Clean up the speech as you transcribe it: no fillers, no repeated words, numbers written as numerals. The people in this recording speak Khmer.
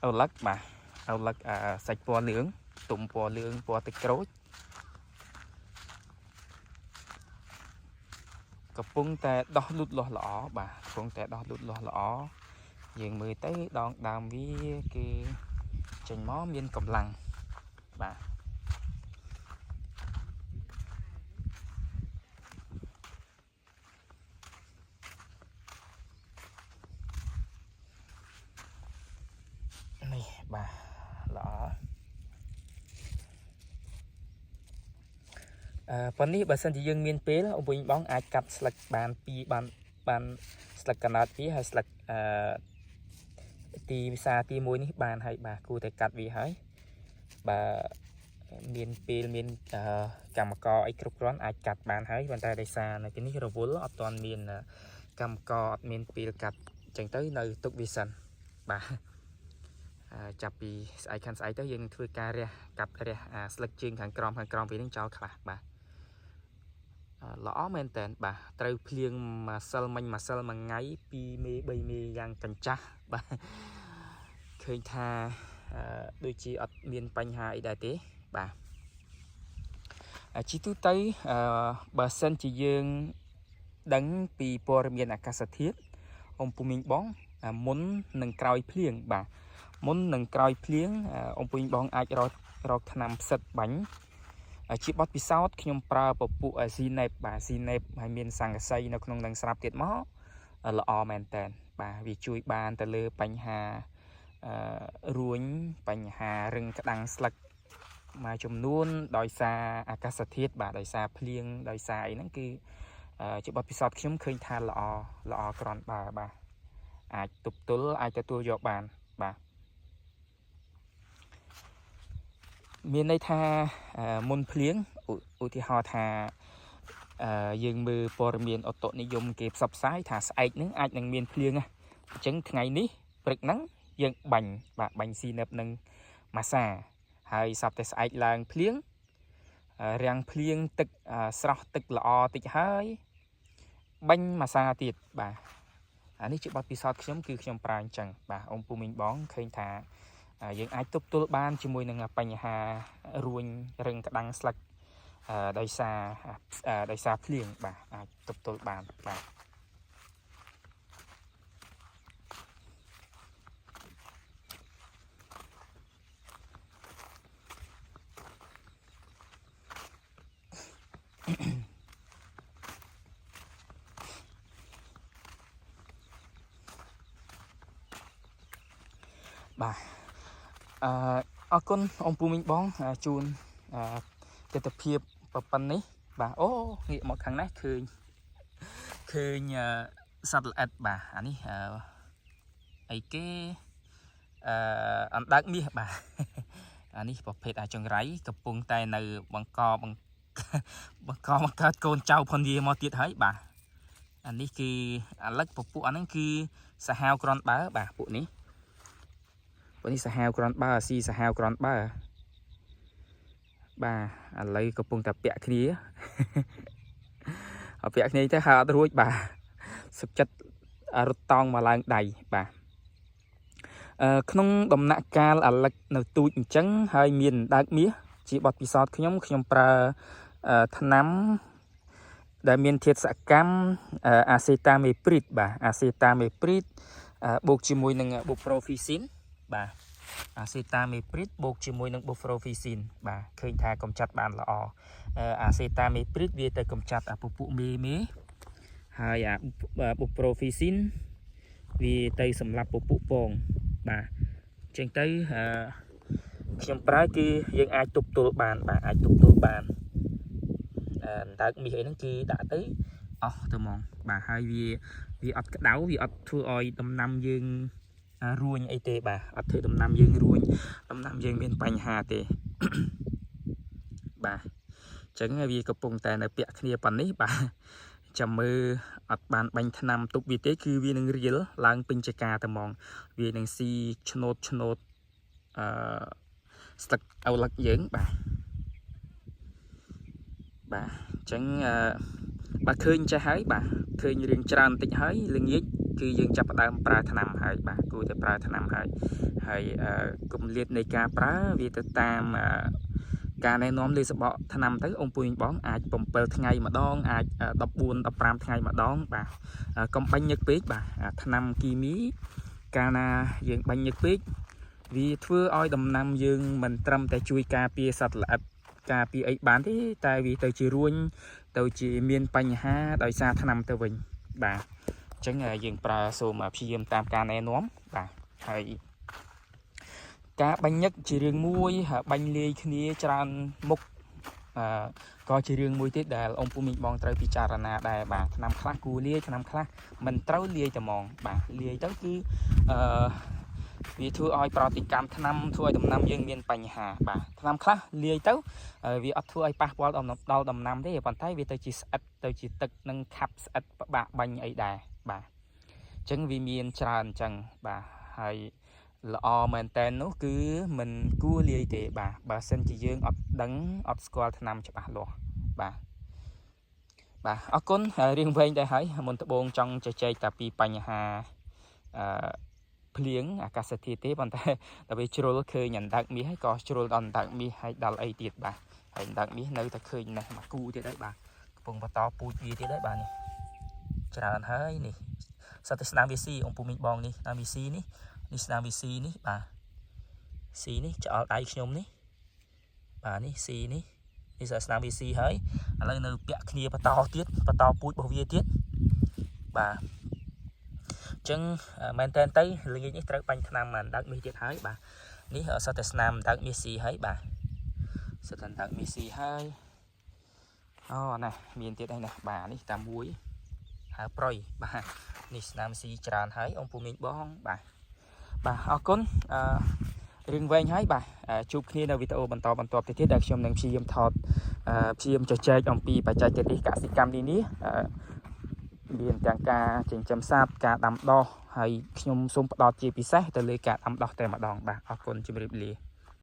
ឪឡឹកបាទឪឡឹកអាសាច់ពណ៌លឿងទុំពណ៌លឿងពណ៌ទឹកក្រូចកំពុងតែដោះលូតលាស់ល្អបាទកំពុងតែដោះលូតលាស់ល្អយើងមើលទៅដងដើមវាគឺចេញមកមានកម្លាំងបាទនេះបាទល្អអឺប៉ុននេះបើសិនជាយើងមានពេលអវិញបងអាចកាត់ស្លឹកបានពីរបានបានស្លឹកកណោតពីរហើយស្លឹកអឺទីវិសាទី1នេះបានហើយបាទគួរតែកាត់វាហើយបើមានពេលមានកម្មករអីគ្រប់គ្រាន់អាចកាត់បានហើយប៉ុន្តែដោយសារនៅទីនេះរវល់អត់ទាន់មានកម្មករអត់មានពេលកាត់អញ្ចឹងទៅនៅទុកវាសិនបាទចាប់ពីស្អែកខានស្អែកទៅយើងនឹងធ្វើការរះកាត់រះអាស្លឹកជើងខាងក្រោមខាងក្រោមវានឹងចោលខ្លះបាទល្អមែនតើបាទត្រូវភ្លៀងមួយសិលមិញមួយសិលមួយថ្ងៃ2មេ3មេយ៉ាងកញ្ចាស់បាទឃើញថាដូចជាអត់មានបញ្ហាអីដែរទេបាទជីទូទៅបើសិនជាយើងដឹងពីព័ត៌មានអាកាសធាតុអំពូមីងបងមុននិងក្រោយភ្លៀងបាទមុននិងក្រោយភ្លៀងអំពូមីងបងអាចរកថ្នាំផ្សិតបាញ់ជាបទពិសោធន៍ខ្ញុំប្រើពពួក Zineb បាទ Zineb ហើយមានស័ង្កសីនៅក្នុងនឹងស្រាប់ទៀតមកល្អមែនតើបាទវាជួយបានទៅលើបញ្ហារួញបញ្ហារឹងក្តាំងស្លឹកមួយចំនួនដោយសារអាកាសធាតុបាទដោយសារភ្លៀងដោយសារអីហ្នឹងគឺជាបទពិសោធន៍ខ្ញុំឃើញថាល្អល្អគ្រាន់បើបាទអាចទប់ទល់អាចទទួលយកបានបាទមានន័យថាមុនភ្លៀងឧទាហរណ៍ថាយើងមើលព័ត៌មានអូតូនិយមគេផ្សព្វផ្សាយថាស្អែកហ្នឹងអាចនឹងមានភ្លៀងណាអញ្ចឹងថ្ងៃនេះព្រឹកហ្នឹងយើងបាញ់បាទបាញ់ស៊ីណឹបនឹងម៉ាសាហើយសប្តែស្អែកឡើងភ្លៀងរាំងភ្លៀងទឹកស្រស់ទឹកល្អតិចហើយបាញ់ម៉ាសាទៀតបាទអានេះជាបទពិសោធន៍ខ្ញុំគឺខ្ញុំប្រើអញ្ចឹងបាទអ៊ំពូមីងបងឃើញថាយើងអាចទប់ទល់បានជាមួយនឹងបញ្ហារួញរឹងក្តាំងស្លឹកដោយសារភ្លៀងបាទអាចទប់ទល់បានបាទបាទអរគុណអ៊ំពូមីងបងជូនទិដ្ឋភាពប៉ុណ្ណេះបាទអូងាកមកខាងនេះឃើញសត្វល្អិតបាទអានេះអីគេអណ្ដើកមាសបាទអានេះប្រភេទអាចង្រៃកំពុងតែនៅបង្កបង្កើតកូនចៅផនយាមកទៀតហើយបាទអានេះគឺអាលឹកពពួកអាហ្នឹងគឺសាហាវក្រាន់បើបាទពួកនេះសាហាវក្រាន់បើស៊ីសាហាវក្រាន់បើបាទឥឡូវកំពុងតែពាក់គ្នាអត់ពាក់គ្នាទេហើយអត់រួចបាទសុខចិត្តរត់តោងមកឡើងដៃបាទក្នុងដំណាក់កាលអាលឹកនៅទូចអញ្ចឹងហើយមានដើកមាសជាបទពិសោធន៍ខ្ញុំប្រើថ្នាំដែលមានធាតុសកម្មអាសេតាមេព្រីតបាទអាសេតាមេព្រីតបូកជាមួយនឹងបូប្រូហ្វីស៊ីនបាទអាសេតាមេព្រីតបូកជាមួយនឹងបូប្រូហ្វីស៊ីនបាទឃើញថាកម្ចាត់បានល្អអាសេតាមេព្រីតវាទៅកម្ចាត់អាពពួកមេមេហើយអាបូប្រូហ្វីស៊ីនវាទៅសម្លាប់ពពួកពងបាទអញ្ចឹងទៅខ្ញុំប្រើគឺយើងអាចទប់ទល់បានបាទអាចទប់ទល់បានដើកមាសអីហ្នឹងគឺដាក់ទៅអស់ទៅហ្មងបាទហើយវាអត់ក្តៅវាអត់ធ្វើឲ្យដំណាំយើងរួញអីទេបាទអត់ធ្វើដំណាំយើងរួញដំណាំយើងមានបញ្ហាទេបាទអញ្ចឹងវាកំពុងតែនៅពាក់គ្នាប៉ុណ្នេះបាទចាំមើលអត់បានបាញ់ថ្នាំទប់វាទេគឺវានឹងរៀលឡើងពេញចកាតែហ្មងវានឹងស៊ីឆ្នោតឆ្នោតអឺស្លឹកឪឡឹកយើងបាទបាទអញ្ចឹងបាទឃើញចេះហើយបាទឃើញរឿងច្រើនបន្តិចហើយល្ងាច គឺយើងចាប់ផ្ដើមប្រើថ្នាំហើយបាទគួរតែប្រើថ្នាំហើយហើយគម្លាតនៃការប្រើវាទៅតាមការណែនាំលើសបកថ្នាំទៅអង្គពុយបងអាច7ថ្ងៃម្ដងអាច14 15ថ្ងៃម្ដងបាទកុំបាញ់ញឹកពេកបាទថ្នាំគីមីកាលណាយើងបាញ់ញឹកពេកវាធ្វើឲ្យដំណាំយើងមិនត្រឹមតែជួយការពារសត្វល្អិតការពារអីបានទេតែវាទៅជារួញទៅជាមានបញ្ហាដោយសារថ្នាំទៅវិញបាទអញ្ចឹងយើងប្រើសូមព្យាយាមតាមការណែនាំបាទហើយការបាញ់ញឹកជារឿងមួយបាញ់លាយគ្នាច្រើនមុខអឺក៏ជារឿងមួយទៀតដែលអង្គពូមីងបងត្រូវពិចារណាដែរបាទថ្នាំខ្លះគួរលាយថ្នាំខ្លះមិនត្រូវលាយតែហ្មងបាទលាយទៅគឺអឺវាធ្វើឲ្យប្រតិកម្មថ្នាំធ្វើឲ្យដំណាំយើងមានបញ្ហាបាទថ្នាំខ្លះលាយទៅវាអត់ធ្វើឲ្យប៉ះពាល់ដល់ដំណាំទេប៉ុន្តែវាទៅជាស្អិតទៅជាទឹកនឹងខាប់ស្អិតពិបាកបាញ់អីដែរបាទអញ្ចឹងវាមានច្រើនអញ្ចឹងបាទហើយល្អមែនតែននោះគឺមិនគួរលាយទេបាទបើសិនជាយើងអត់ដឹងអត់ស្គាល់ថ្នាំច្បាស់លាស់បាទបាទអរគុណរៀងវែងដែរហើយមុនត្បូងចង់ជជែកតែពីបញ្ហាអឺភ្លៀងអាកាសធាតុទេប៉ុន្តែដល់ពេលជ្រុលឃើញអណ្ដើកមាសហើយក៏ជ្រុលដល់អណ្ដើកមាសហើយដល់អីទៀតបាទហើយអណ្ដើកមាសនៅតែឃើញនេះមកគូទៀតហើយបាទកំពុងបន្តពូជវាទៀតហើយបាទនេះច្រើនហើយនេះសត្វតែស្នាមវាស៊ីអង្គពូមីងបងនេះស្នាមវាស៊ីនេះនេះស្នាមវាស៊ីនេះបាទស៊ីនេះឆ្អល់ដៃខ្ញុំនេះបាទនេះស៊ីនេះនេះស្នាមវាស៊ីហើយឥឡូវនៅពាក់គ្នាបន្តទៀតបន្តពូជរបស់វាទៀតបាទចឹងមែនតើទៅល្ងាចនេះត្រូវបាញ់ថ្នាំអណ្ដើកមាសទៀតហើយបាទនេះសត្វតែស្នាមអណ្ដើកមាសស៊ីហើយបាទសត្វតែអណ្ដើកមាសស៊ីហើយអូណាមានទៀតហើយណាបាទនេះតាមួយហើប្រុយបាទនេះស្នាមស៊ីច្រើនហើយអង្គពូមីងបងបាទបាទអរគុណអឺរឿងវែងហើយបាទជួបគ្នានៅវីដេអូបន្តបន្តទៀតទៀតដែលខ្ញុំនឹងព្យាយាមថតព្យាយាមជជែកអំពីបច្ចេកទេសកសិកម្មនេះនេះមានទាំងការចិញ្ចឹមសត្វការដាំដុះហើយខ្ញុំសូមផ្ដោតជាពិសេសទៅលើការដាំដុះតែម្ដងបាទអរគុណជម្រាបលា។